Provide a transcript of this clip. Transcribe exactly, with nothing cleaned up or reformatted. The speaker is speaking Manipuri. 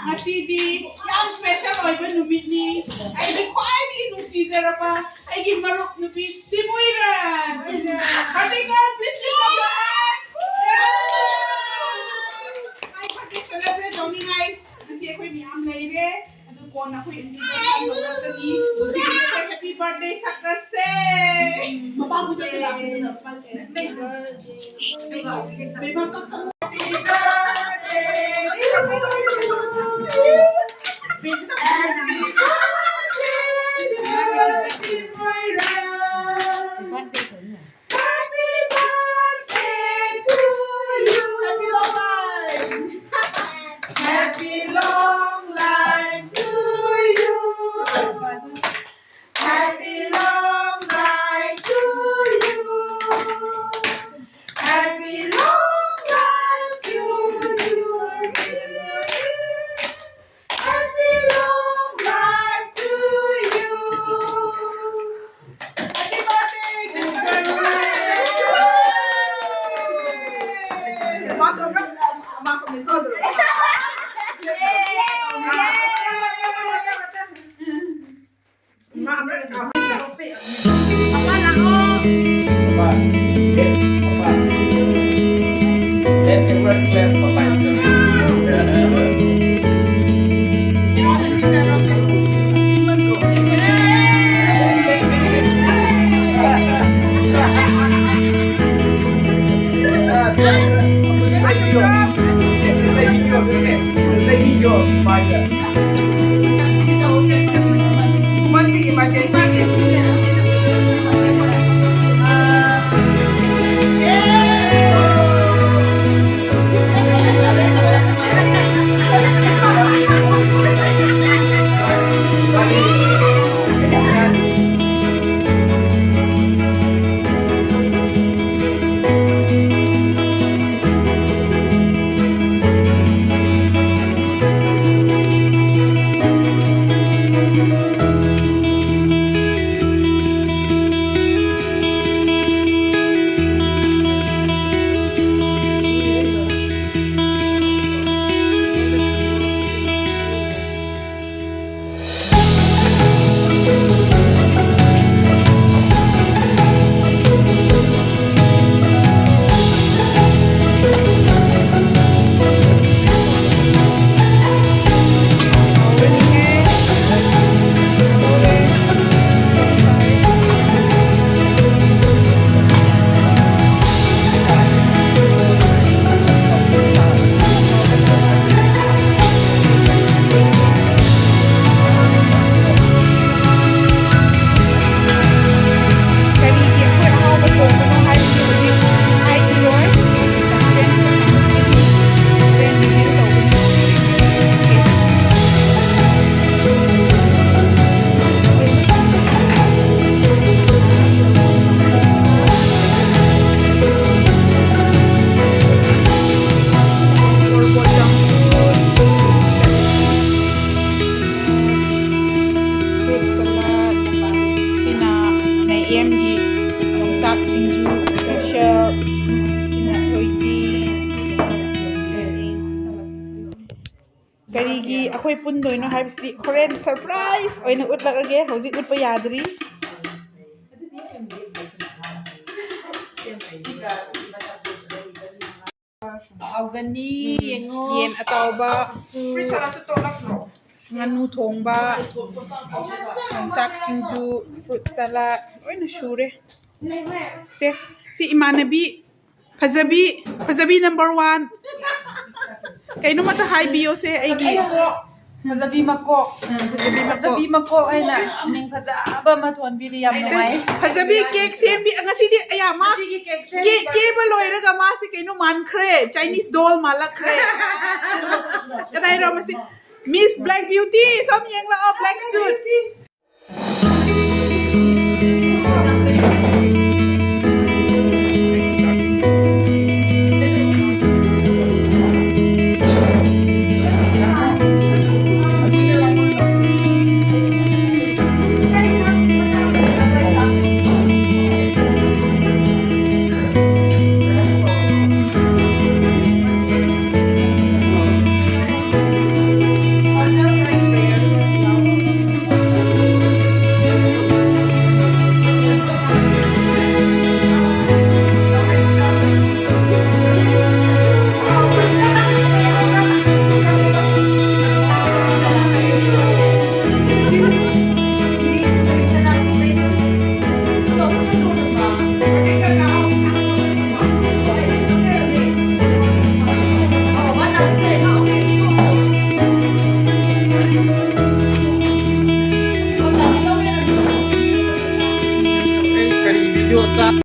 ꯉꯁꯤꯗꯤ ꯌꯥꯝ special ꯑꯣꯏꯕ ꯅꯨꯃꯤꯠꯅꯤ꯫ ꯑꯩꯒꯤ ꯈ꯭ꯋꯥꯏꯗꯒꯤ ꯅꯨꯡꯁꯤꯖꯔꯕ ꯑꯩꯒꯤ ꯃꯔꯨꯞ ꯅꯨꯄꯤ ꯁꯤꯃꯨꯏꯔ꯫ Birthday girl, please lift up your hand. ꯑꯩ birthday celebrate ꯇꯧꯅꯤꯡꯉꯥꯏ ꯉꯁꯤ ꯑꯩꯈꯣꯏ ꯃꯌꯥꯝ ꯂꯩꯔꯦ꯫ ꯑꯗꯨ ꯀꯣꯟꯅ ꯑꯩꯈꯣꯏ introduction ꯇꯧꯔꯛꯀꯅꯤ꯫ ꯍꯧꯖꯤꯛꯀꯤꯗꯤ ꯑꯩꯈꯣꯏ happy birthday ꯁꯛꯂꯁꯦ꯫ ꯃꯄꯥꯕꯨ ꯆꯠꯄ ꯂꯥꯛꯄꯅꯤꯅ ꯃꯄꯥ ꯀꯩ? Happy long life to you. Happy long life to you. Happy long life to you. Happy long life to you. Happy birthday to you. ꯀꯔꯤꯒꯤ ꯑꯩꯈꯣꯏ ꯄꯨꯟꯗꯣꯏꯅꯣ ꯍꯥꯏꯕꯁꯤꯗꯤ ꯍꯣꯔꯦꯟ ꯁꯔꯄ꯭ꯔꯥꯏꯁ ꯑꯣꯏꯅ ꯎꯠꯂꯛꯑꯒꯦ, ꯍꯧꯖꯤꯛ ꯎꯠꯄ ꯌꯥꯗ꯭ꯔꯤ꯫ ꯍꯥꯎꯒꯅꯤ, ꯌꯦꯡꯉꯣ꯫ ꯌꯦꯟ ꯑꯇꯥꯎꯕ, ꯉꯥꯅꯨ ꯊꯣꯡꯕ, ꯌꯣꯡꯆꯥꯛ ꯁꯤꯡꯖꯨ, ꯐ꯭ꯔꯨꯠ ꯁꯂꯥꯗ, ꯂꯣꯏꯅ ꯁꯨꯔꯦ꯫ ꯁꯦ, ꯁꯤ ꯏꯃꯥꯟꯅꯕꯤ ꯐꯖꯕꯤ, ꯐꯖꯕꯤ ꯅꯝꯕꯔ ꯋꯥꯟ꯫ ꯀꯩꯅꯣꯃꯇ ꯍꯥꯏꯕꯤꯌꯣꯁꯦ ꯑꯩꯒꯤ꯫ ꯐꯖꯕꯤ ꯃꯀꯣꯛ꯫ ꯎꯝ, ꯐꯖꯕꯤ ꯃꯀꯣꯛ꯫ ꯐꯖꯕꯤ ꯃꯀꯣꯛ ꯍꯥꯏꯅ ꯃꯤꯡ ꯐꯖꯕ ꯑꯃ ꯊꯣꯟꯕꯤꯔꯤ, ꯌꯥꯝ ꯅꯨꯡꯉꯥꯏ꯫ ꯐꯖꯕꯤ ꯀꯦꯛ ꯁꯦꯝꯕꯤ ꯉꯁꯤꯗꯤ꯫ ꯑꯌꯥ, ꯃꯥ ꯉꯁꯤꯒꯤ ꯀꯦꯛ ꯀꯦ-, ꯁꯦꯝꯕ꯫ ꯀꯦꯕ ꯂꯣꯏꯔꯒ ꯃꯥꯁꯦ ꯀꯩꯅꯣ ꯃꯥꯟꯈ꯭ꯔꯦ, ꯆꯥꯏꯅꯤꯁ ꯗꯣꯜ ꯃꯥꯜꯂꯛꯈ꯭ꯔꯦ꯫ ꯀꯗꯥꯏꯔꯣ ꯃꯁꯤ? ꯃꯤꯁ ꯕ꯭ꯂꯦꯛ ꯕ꯭ꯌꯨꯇꯤ, ꯁꯣꯝ ꯌꯦꯡꯂꯛꯑꯣ, ꯕ꯭ꯂꯦꯛ ꯁꯨꯠ꯫